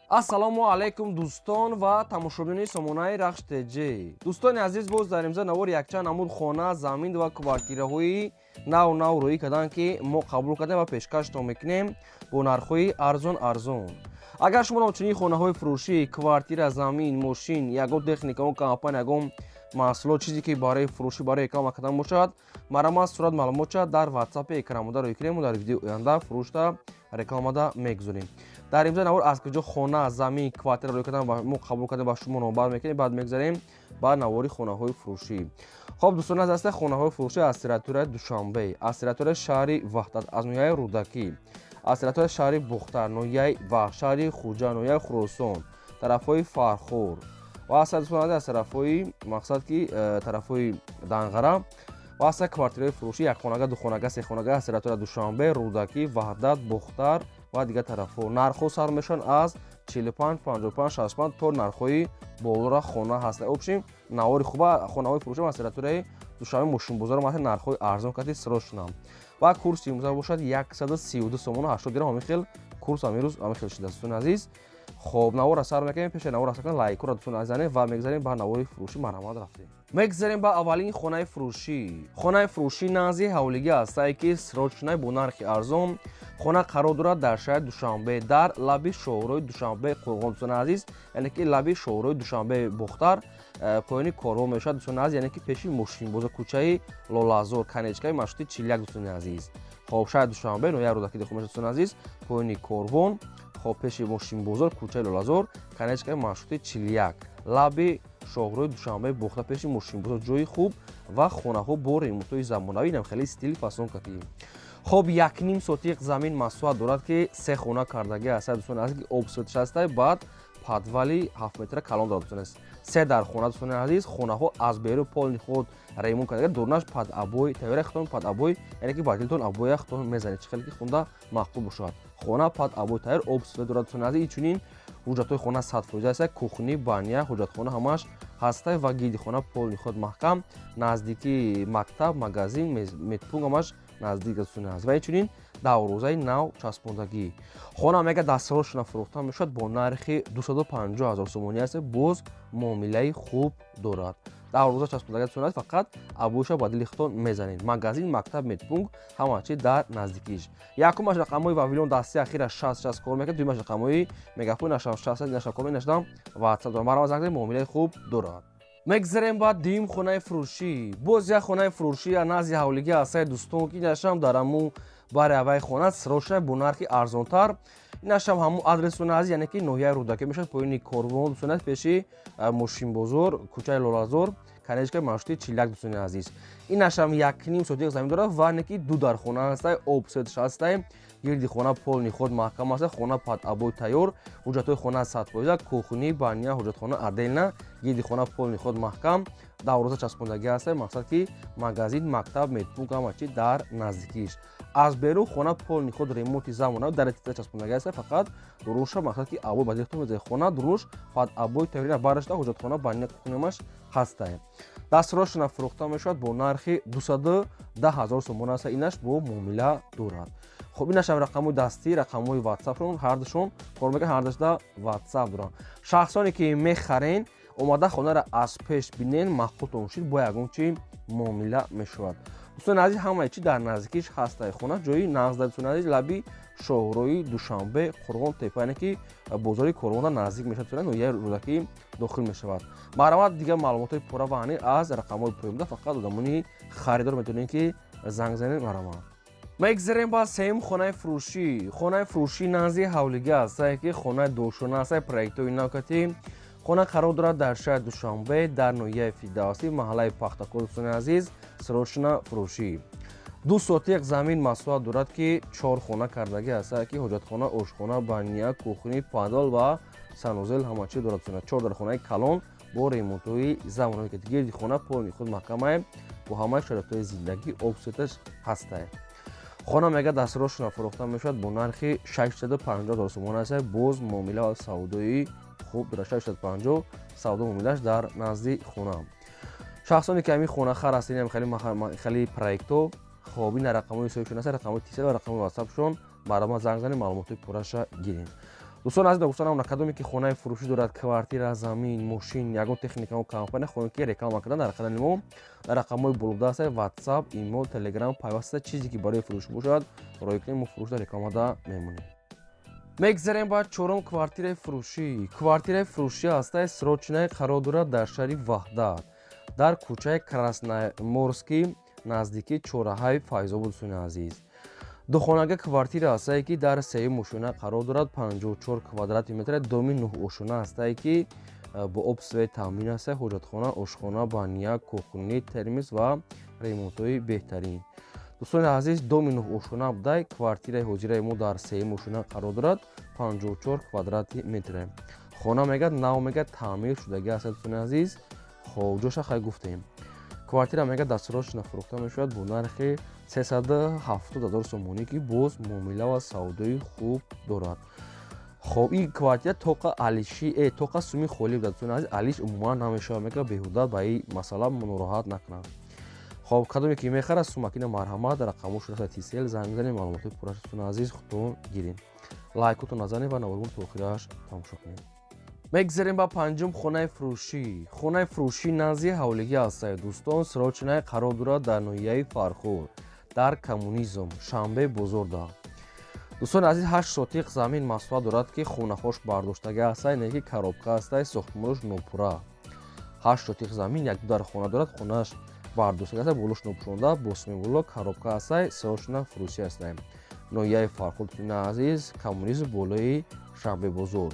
Ассалому алайкум, дӯстон ва тамошобинони сомонаи Рахш ТЖ. Дӯстони азиз, боз дар имза навор якчанд намуд хона, замин ва квартираҳои нав нав рӯӣ карданд, ки мо қабул кардем ва пешкаштон мекунем бо нархҳои арзон арзон. Агар шумо чунин хонаҳои фурӯшӣ, квартира, замин, мошин, ягон техника, он компания, ягон маҳсулот, чизе ки барои фурӯшӣ, барои реклама кардан бошад, марҳамат, сурат маълумотша дар ватсапи экранмода рӯй кунем. Дар видеои оянда фурӯшта рекламада мегузорем. Дар имзои навор аз куҷо хона, замин, квартира рӯй кардан мо қабул кардем, ба шумо номбар мекунем. Баъд мегузарем ба навори хонаҳои фурӯшӣ. Хоб, дӯстони аз аста, хонаҳои фурӯшӣ аз территорияи Душанбе, аз территорияи шаҳри Ваҳдат, аз ноҳияи Рӯдакӣ, аз территорияи шаҳри Бухтар, ноҳияи Вахш, шаҳри Хуҷа, ноҳияи Хуросон, тарафҳои Фархор ва аз тарафҳои, мақсад ки тарафҳои Данғара ва аста квартираи фурӯшӣ якхонага, духонага, сехонага аз территорияи Душанбе, Рӯдакӣ, Ваҳдат, Бухтар ва дигар тарафҳо. Нархҳо сар мешаванд аз 45, 55, 65 то нархҳои болора хона ҳаст. Общем, навори хуба хонаҳои фурӯшӣ аз территорияи Душанбе, мошинбозор маҳал нархҳои арзон кати сиро шунам. Ва курси имрӯза бошад 132 сомону 80 дирам. Ҳамин хел курс ҳамин рӯз ҳамин хел шудааст, дӯстони азиз. Хоб, навора сар мекунем. Пеши навора сар кунем, лайкура, дӯстони азиз, занем ва мегзарем ба навори фурӯшӣ. Марҳамат, рафтем. Мегзарем ба аввалин хонаи фурӯшӣ. Хонаи фурӯшӣ назди ҳавлигӣ ҳастае, ки срочный, бо нархи арзон. Хона қарор дорад дар шаҳри Душанбе, дар лаби шоҳрои Душанбе Қурғон, дӯстони азиз, яъне ки лаби шоҳрои Душанбе Бохтар, поёни корвон мешавад, дӯстони азиз, яъне ки пеши мошинбозор, кӯчаи Лолазор, конечкаи маршрути 41, дӯстони азиз. Хоб, шаҳри Душанбе, ноҳияи Рӯдакӣ дохил мешавад, дӯстони азиз, поёни корвон. Хоб, пеши мошинбозор, кӯчаи Лолазор, конечкаи маршрути 41, лаби шоҳрои Душанбе Бохта, пеши мошинбозор. Ҷои хуб ва хонаҳо бо ремонтҳои замонавӣ, инам хеле стили фасон катӣ. Хоб, 1,5 сотиқ замин масоҳат дорад, ки се хона кардагӣ аст, дӯстони азиз, ки об свет ш ҳастай. Баъд подвали 7 метра калон дорад, дӯстони азиз, се дар хона. Дӯстони азиз, хонаҳо аз берун полный худ ремонт карда, дурнаш под обои тайёра. Худтон под обои, яъне ки ба дилтон обоя худтон мезанед, чӣ хеле ки хунда маъқул бошад. Хона под обои тайёр, об свет дорад, дӯстони азиз. Инчунин ҳуҷҷатҳои хона 100% аст: кухня, баня, ҳуҷҷатхона ҳамааш ҳастай ва гирди хона полный худ маҳкам, наздикии мактаб, магазин, медпункт ҳамаш наздик, дӯстони азиз. Ва инчунин даврӯзаи нав часпондагӣ. Хона мега дастрошона фурӯхта мешавад бо нархи 250 ҳазор сомонӣ аст, боз муомилаи хуб дорад. Даврӯза часпондагӣ, дӯстони азиз, фақат обоиша ба дили худтон мезанед. Магазин, мактаб, медпункт ҳама чи дар наздикиш. Якумаш рақамҳои Вавилон дасти ахира 60 60 кор мекунад, дуюмаш рақамҳои Мегафон 60 наша кор мекунад, ватсап дорад. Марҳамат, занг занед, муомилаи хуб дорад. Мегзарем ба дуюм хонаи фурӯшӣ. Боз як хонаи фурӯшӣ назди ҳавлигӣ ҳастаи, дӯстон, ки инашам дар ҳамун бари авваи хона срочный, бо нархи арзонтар. Инашам ҳамун адресу назди, яъне ки ноҳияи Рӯдакӣ мешавад, поёни корвон, дӯстони азиз, пеши мошинбозор, кӯчаи Лолазор, конечкаи маршрути 41, дӯстони азиз. Инашам 1,5 сотиқ замин дорад ва не ки ду дар хона ҳастай, об свет ш ҳастай, гирди хона полный худ маҳкам аст, хона под обои тайёр, ҳуҷҷатҳои хона 100%, кухня, баня, ҳуҷҷатхона отдельно, гирди хона полный худ маҳкам, давроза часпондагӣ ҳастай. Мақсад ки магазин, мактаб, медпункт ҳама чи дар наздикиш. Аз берун хона полный худ ремонти замонавӣ, дар часпондагӣ ҳастай, фақат дуруша, мақсад ки обои ба дилтон мезанед. Хона дуруш под обои тайёр барашта, ҳуҷҷатхона, баня, кухня ҳамаш ҳастай. Дастрошона фурӯхта мешавад бо нархи 210 ҳазор сомон аст, инаш бо муомила дорад. Хоб, инашам рақамҳои дастӣ, рақамҳои ватсапшон ҳардушон кор мекунад, ҳардушда ватсап доранд. Шахсоне ки мехарен, омада хонаро аз пеш бинен, маъқултон шид, бо ягон чи муомила мешавад. Дӯстони азиз, ҳамаи чи дар наздикиш ҳастай. Хона ҷои нағзда, дӯстони азиз, лаби шоҳрои Душанбе Қурғон Тепа, яъне ки бозори Корвонда наздик мешавад, ноҳияи Рӯдакӣ дохил мешавад. Марҳамат, дигар маълумотҳои пурра ва аниқ аз рақамҳои поёнда. Фақат одамони харидор метавонед ки занг занед. Марҳамат, мегзарем ба сеюм хонаи фурӯшӣ. Хонаи фурӯшӣ назди ҳавлигӣ ҳастае, ки хонаи дошона ҳастае, проектҳои навкатӣ. Хона қарор дорад дар шаҳри Душанбе, дар ноҳияи Фирдавсӣ, маҳаллаи Пахтакор, дӯстони азиз, срочно фурӯшӣ. 2 сотиқ замин масоҳат дорад, ки чор хона кардагӣ ҳастае, ки ҳоҷатхона, ошхона, баня, кухня, подвал ва санузел ҳама чи дорад. Чор дар хонаи калон бо ремонтҳои замонавӣ, ки гирди хона полный худ маҳкамае, бо ҳамаи шароитҳои зиндагӣ, об свет аш ҳастае. Хона мега дастрошона фурӯхта мешавад бо нархи 650 ҳазор сомон аст, боз муомила ва савдои хуб дорад. 650 савдо муомилаш дар назди хона. Шахсоне ки ҳамин хонахар ҳастед, хеле проектҳо, хоб, ина рақамҳои ҳисобишон аст, рақамҳои тисел ва рақамҳои ватсапшон. Марҳамат, занг занед, маълумотҳои пурраша гирем. Дӯстон азиз, гуфтанам кадоме ки хонаи фурӯшӣ дорад, квартира, замин, мошин, ягон техника компания хоҳем ки реклама кардан, дар канали мо дар рақамҳои болода аст WhatsApp, email, Telegram пайваста, чизе ки барои фурӯш бошад, роҳӣ кунем, мо фурӯшда рекламада мемонем. Мегзарем ба чорум квартираи фурӯшӣ. Квартираи фурӯшӣ ҳастаи срочная, қарор дорад дар шаҳри Ваҳдат, дар кӯчаи Красноморский, наздикии чорраҳаи Файзобод. Дӯстони азиз, духонага квартира ҳастае, ки дар сеюм ошёна қарор дорад, 54 квадрати метр, доми нӯҳошёна ҳастае, ки бо об, свет таъмин ҳастае, ҳоҷатхона, ошхона, баня, кухни, термос ва ремонтҳои беҳтарин. Дӯстони азиз, доми нӯҳошёна будай, квартираи ҳозираи мо дар сеюм ошёна қарор дорад, 54 квадрати метр. Хона мегӯяд нав, мегӯяд таъмир шудагӣ аст. Дӯстони азиз, хоб, ҷоша хай гуфтем. Квартира мегӯяд дастрочно фурӯхта мешавад бо нархи 370 000 сомонӣ, ки боз муомила ва савдои хуб дорад. Хоб, ин квартира тоқа алиши тоқа суми холӣ буда. Дӯстони азиз, алиш умуман намешавад, мегӯяд беҳуда ба ин масъала нороҳат накунад. Хоб, кадоме ки мехарад сумакина, марҳамат, рақамҳошро Тисел занг занед, маълумоти пурраш, дӯстони азиз, худтон гиред. Лайкотон назанед ва наворро то охираш тамошо кунед. Мегзарем ба панҷум хонаи фурӯшӣ. Хонаи фурӯшӣ назди ҳавлигӣ ҳастае, дӯстон, срочная, қарор дорад дар ноҳияи Фархор, дар Коммунизм, Шанбе бозорда. Дӯстони азиз, 8 сотиқ замин масоҳат дорад, ки хонаҳош бардоштагӣ ҳастае, не ки коробка ҳастае, сохтмонаш нопурра. 8 сотиқ замин, як ду дар хона дорад, хонааш бардоштагӣ ҳастае, болош нопӯшонда, босмин боло коробка ҳастае, срочно фурӯшӣ ҳастае. Ноҳияи Фархор, дӯстони азиз, Коммунизм, болои Шанбе бозор.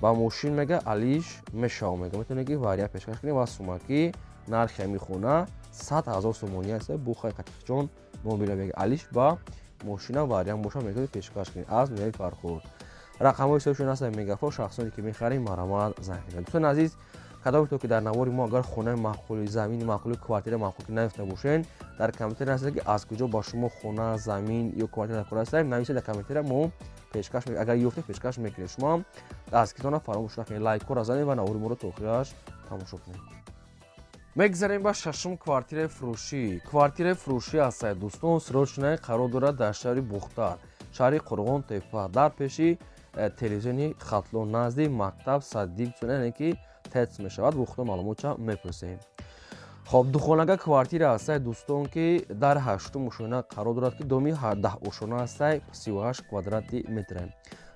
Ба мошин мега алиш мешава, мега метавонед ки вариант пешкаш кунед ва сумакӣ нархи ҳамин хона 100 000 сомонӣ аст. Бухай қатиқҷон муомила, мега алиш ба мошина вариант боша, метавонед пешкаш кунед аз ноҳияи Фархор. Рақамҳои ҳисобшон аст Мегафон, шахсоне ки мехарем, марҳамат, занг мезанед. Дӯстони азиз, кадоме ки дар навори мо агар хонаи маъқули, замини маъқули, квартира маъқул ки наёфта бошед, дар комментария ҳастед, ки аз куҷо ба шумо хона, замин ё квартира дар кор ҳастед, нависед дар комментария, мо пешкаш, агар ёфтем, пешкаш мекунем. Шумо ҳам дастгиртона фаромӯш накунед, лайкҳоро занед ва навори моро то охираш тамошо кунед. Мегзарем ба шашум квартираи фурӯшӣ. Квартираи фурӯшӣ ҳастад, дӯстон, срочная, қарор дорад дар шаҳри Бухтар, шаҳри Қурғон Тепа, дар пеши телевизиони Хатлон, назди мактаб садик, яъне ки тец мешавад, бо худо маълумотча мепурсем. Хоб, духонага квартира ҳастад, дӯстон, ки дар ҳаштум ошёна қарор дорад, ки доми 10 ошёна ҳастад, 38 квадрати метр.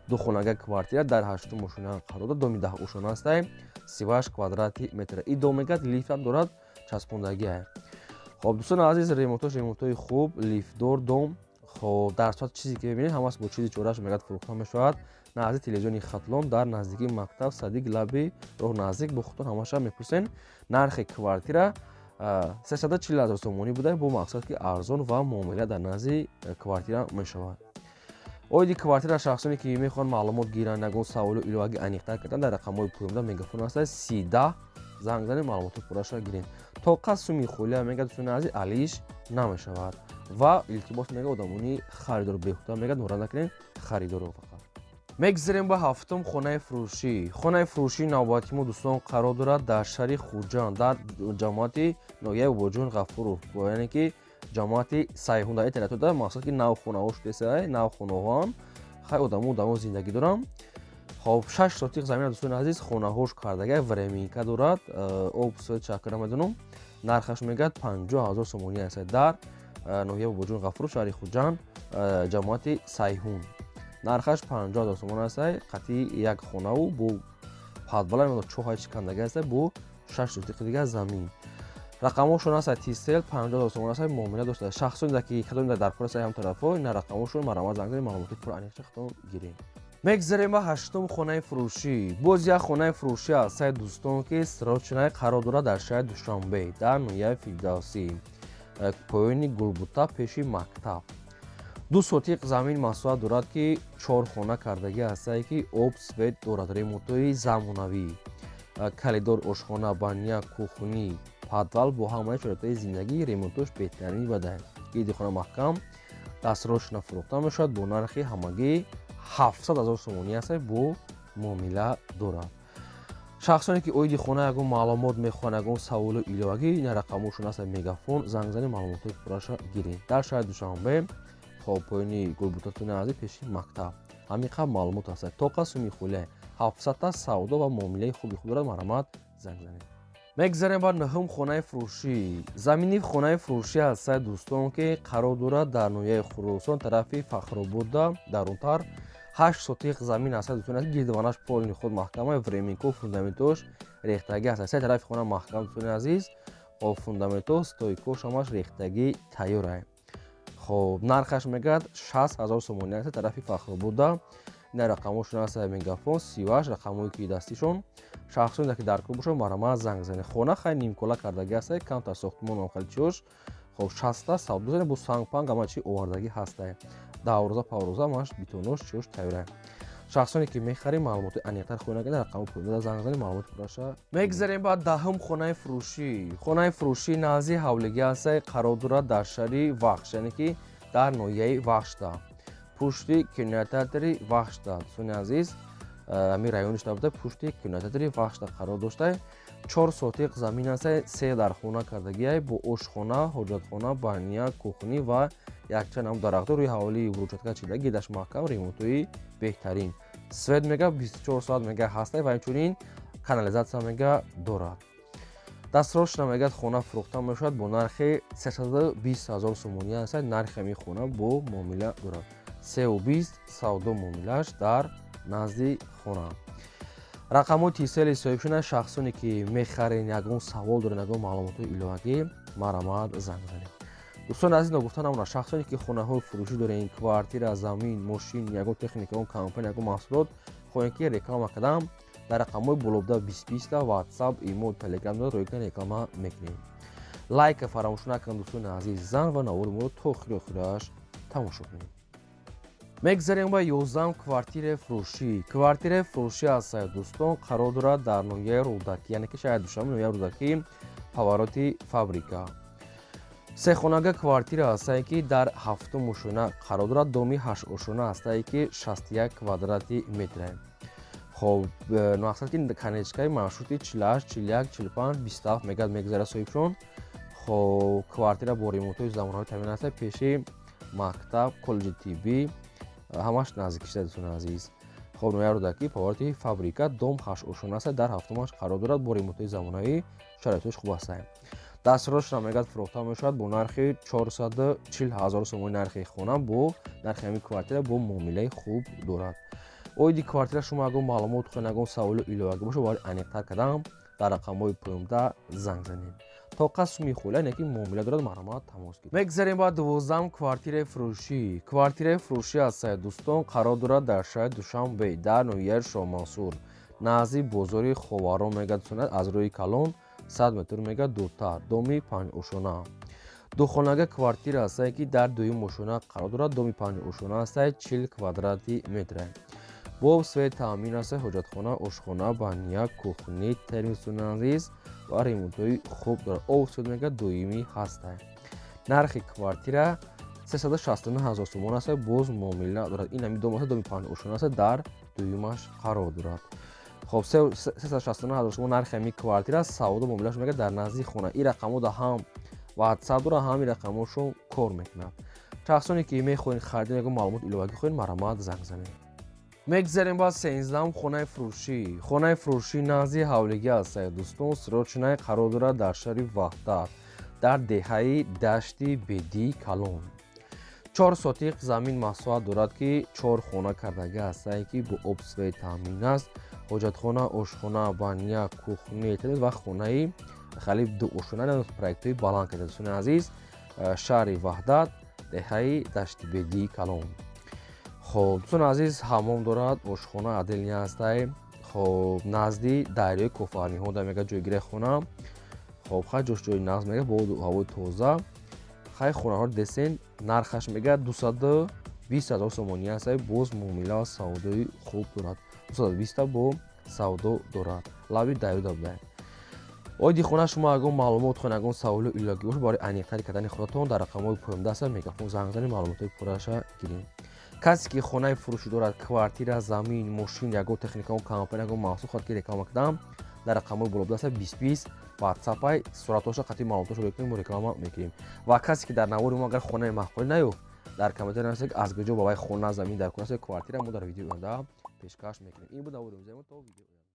Духонага квартира дар ҳаштум ошёна қарор дорад, доми 10 ошёна ҳастад, 38 квадрати метр. И дом мегӯяд лифтам дорад, часпондагиа. Хоб, дӯстони азиз, ремонтош ремонтҳои хуб, лифтдор дом. Хоб, дар сурат чизе ки мебинед, ҳамас бо чизи чораш мегӯяд фурӯхта мешавад, назди телевизиони Хатлон, дар наздикии мактаб садик, лаби роҳ наздик, бо худтон ҳамаша мепурсен. Нархи квартира 340 000 сомонӣ буда, бо мақсад ки арзон ва муомила дар назди квартира мешавад. Оиди квартира шахсоне ки мехоҳанд маълумот гиранд, ягон саволу иловагӣ аниқтар кардан, дар рақамҳои поёнда Мегафон ҳастад, 30 занг занед, маълумоти пурраша гиред. Тоқа суми холия мегӯяд, дӯстони азиз, алиш намешавад ва илтимос, мега одамони харидор беҳуда мегӯяд нораз накунед харидорро фақат. Мегзарем ба ҳафтум хонаи фурӯшӣ. Хонаи фурӯшии навбати мо, дӯстон, қарор дорад дар шаҳри Хуҷанд, дар ҷамоати ноҳияи Бобоҷон Ғафуров, яъне ки ҷамоати Сайҳун, дар интернетода мақсад ки нав хонаҳо шудеса, нав хонаҳоам хай одамо одамо зиндагӣ дорам. Хоб, 6 сотиқ замина, дӯстони азиз, хонаҳош кардага, временка дорад, об, свет чакра медонам. Нархаш мегӯяд 50 000 сомонӣ аст, дар ноҳияи Бобоҷон Ғафуров, шаҳри Хуҷанд, ҷамоати Сайҳун. Нархаш 50 000 сомон аст, қатъи як хонаву бо подвала чоҳай шикандаги аст, бо 6 сотиқи дигар замин. Рақамҳошон аст Тисел, 50 000 сомон аст, муомила дошта. Шахсоне ки кадоме дар кор аст ҳам тарафҳо, ина рақамҳошон, марҳамат, занг занед, маълумоти пурра аниқча худтон гиред. Мегзарем ба ҳаштум хонаи фурӯшӣ. Боз як хонаи фурӯшӣ ҳастае, дӯстон, ки срочная, қарор дорад дар шаҳри Душанбе, дар ноҳияи Фирдавсӣ, поёни Гулбута, пеши мактаб. 2 сотиқ замин масоҳат дорад, ки чор хона кардагӣ ҳастае, ки об, свет дорад, ремонтҳои замонавӣ, коридор, ошхона, баня, кухни, подвал бо ҳамаи шароитҳои зиндагӣ, ремонтош беҳтарини бадай. Иди хона маҳкам дастрочно фурӯхта мешавад бо нархи ҳамагӣ 700 000 сомонӣ аст, бо муомила дорад. Шахсоне ки оиди хона ягон маълумот мехоҳанд, ягон саволу иловагӣ, ина рақамҳошон аст Мегафон, занг занед, маълумотҳои пурраша гиред. Дар шаҳри Душанбе, хоб, поёни Гулбутатони азиз, пеши мактаб. Ҳамин қабл маълумот ҳаст. Тоқа суми хулия 700-та савдо ва муомилаи хуби худ дорад. Марҳамат, занг занед. Мегзарем ба нуҳум хонаи фурӯшӣ. Замини хонаи фурӯшӣ ҳастад, дӯстон, ки қарор дорад дар ноҳияи Хуросон, тарафи Фахробода, дарунтар. 8 сотиқ замин ҳастад, дӯстон, гирдванаш полный худ маҳкама, временко, фундаментош рехтагӣ ҳастад. Се тарафи хона маҳкам, дӯстони азиз. Хоб, фундаментҳо, стойкош ҳамаш рехтагӣ тайёра. Хоб, нархаш мегӯяд 60 000 сомонӣ аст. Тарафи Фахробода ина рақамҳошон аст, Мегафон 38, рақамҳое ки дастишон. Шахсоне ки дар кор бошанд, марҳамат, занг занед. Хона хай нимкола кардагӣ аст, камтар сохтмон хали чиёш. Хоб, 60-та савдо бо сангпанг, ҳама чи овардагӣ ҳаста, давроза павроза, ҳамаш битонош чиёш тайёра. Шахсоне ки мехарем, маълумоти аниқтар хоҳем накарда, рақами поёнда занг занед, маълумоти пурраша. Мегзарем ба 10-ум хонаи фурӯшӣ. Хонаи фурӯшӣ назди ҳавлигӣ ҳаста, қарор дорад дар шаҳри Вахш, яъне ки дар ноҳияи Вахшда, пушти кинотеатри Вахшда. Дӯстони азиз, ҳамин райониш набуда, пушти кинотеатри Вахшда қарор дошта. 4 сотиқ замин аста, се дар хона кардагиай, бо ошхона, ҳоҷатхона, баня, кухня ва якчанд ам дарахто. Рӯи ҳавлии брусчатка чида, гирдаш маҳкам, ремонтҳои беҳтарин. Свет мега 24 соат мега ҳаста ва инчунин канализатсия мега дорад. Дастрошна мегӯяд, хона фурӯхта мешавад бо нархи 320 ҳазор сомонӣ аст. Нархи ҳамин хона бо муомила дорад, 320 савдо муомилааш дар назди хона. Рақамҳои Тисели соҳибшуда. Шахсоне ки мехарен, ягон савол дорен, ягон маълумотҳои иловагӣ, марҳамат, занг занед. Дӯстони азиз, ногуфта намонад, шахсоне ки хонаҳои фурӯшӣ дорен, квартира, замин, мошин, ягон техника, ягон компания, ягон маҳсулот хоҳем ки реклама кардам, дар рақамҳои болобуда 20 20 Ватсап, Имо, Телеграм ройгон реклама мекунем. Лайка фаромӯш накунед, дӯстони азиз, зан ва навори моро то охири охираш тамошо кунед. Мегзарем ба 11-ум квартираи фурӯшӣ. Квартираи фурӯшӣ аст, дӯстон, қарор дорад дар ноҳияи Рӯдакӣ, яъне ки шаҳри Душанбе, ноҳияи Рӯдакӣ, повороти фабрика. Сехонага квартира ҳастае, ки дар ҳафтум ошёна қарор дорад, доми ҳаштошёна ҳастае, ки 61 квадрати метре. Хоб, мақсад ки конечкаи маршрути 48, 41, 45, 27 мегӯяд, мегузарад соҳибшон. Хоб, квартира бо ремонтҳои замонавӣ таъмин аст, пеши мактаб, коллеҷи тиббӣ, ҳамаш наздикишта, дӯстони азиз. Хоб, ноҳияи Рӯдакӣ, повороти фабрика, дом ҳаштошёна аст, дар ҳафтумаш қарор дорад, бо ремонтҳои замонавӣ, шароитҳош хуб ҳастанд. Дастрошна мегӯяд, фурӯхта мешавад бо нархи 440 ҳазор сомонӣ. Нархи хона бо нархи ҳамин квартира бо муомилаи хуб дорад. Оиди квартира шумо ягон маълумот хоҳед, ягон саволу иловагӣ бошад, барои аниқтар кардан дар рақамҳои поёнда занг занед. Тоқа суми хула не ки муомила дорад, марҳамат, тамос гиред. Мегзарем ба 12-ум квартираи фурӯшӣ. Квартираи фурӯшӣ аст, дӯстон, қарор дорад дар шаҳри Душанбе, дар ноҳияи Шоҳмансур, назди бозори Ховарон мегӯяд, аз рӯи калон 100 метр мегӯяд дуртар, доми панҷошёна. Духонага квартира ҳастае, ки дар дуюм ошёна қарор дорад, доми панҷошёна ҳастае, 40 квадрати метре, бо свет таъмин аст, ҳоҷатхона, ошхона, баня, кухня, термисуназиз ва ремонтҳои хуб дорад. Об, свет мегӯяд доимӣ ҳастае. Нархи квартира 369 ҳазор сомон аст, боз муомила дорад. Ин ҳами дом аст, доми панҷошёна аст, дар дуюмаш қарор дорад. Хоб, 369 ҳазор сомон нархи ҳами квартира, савдо муомилааш мегӯяд дар назди хона. Ин рақамҳо да ҳам Ватсап дорад, ҳам ин рақамҳошон кор мекунад. Шахсоне ки мехоҳед харидан, ягон маълумот иловагӣ хоҳед, марҳамат, занг занед. Мегзарем ба 13-ум хонаи фурӯшӣ. Хонаи фурӯшӣ назди ҳавлигӣ аст, дӯстон, срочная, қарор дорад дар шаҳри Ваҳдат, дар деҳаи Дашти Бедии Калон. 4 сотиқ замин масоҳат дорад, ки чор хона кардагӣ ҳастае, ки бо об, свет таъмин аст, ҳоҷатхона, ошхона, баня, кухня ва хонаи хеле дуошона, проектҳои баланд карда. Дӯстони азиз, шаҳри Ваҳдат, деҳаи Даштибедии Калон. Хоб, дӯстони азиз, ҳаммом дорад, ошхона отдельный ҳастай. Хоб, назди дарёи Кофарниҳо да мега ҷойгираи хона. Хоб, хай ҷош ҷои нағз мега, бо ҳавои тоза. Хай, хонаҳо десен, нархаш мега 220 ҳазор сомонӣ ҳастай, боз муомила ва савдои хуб дорад. 220-та бо савдо дорад, лаби дарёда буда. Оиди хона шумо ягон маълумот хоҳед, ягон саволу иловагӣ бошад, барои аниқтари кардани худатон дар рақамҳои поёндаста Мегафон занг занед, маълумотҳои пурраша гирем. Касе ки хонаи фурӯшӣ дорад, квартира, замин, мошин, ягон техника, компания, ягон маҳсул хоҳад ки реклама кардам, дар рақамҳои болобудаста 20 20 Ватсапай, суратҳоша қатъи маълумотҳошо мекунем, мо реклама мекунем. Ва касе ки дар навори мо агар хонаи маъқулӣ наёфт. Дар комментария нависед, аз куҷо ба вай хона, замин дар кор аст, квартира. Мо дар видеои оянда пешкаш мекунем. Ин буд навори имрӯзаи мо. То видеои оянда.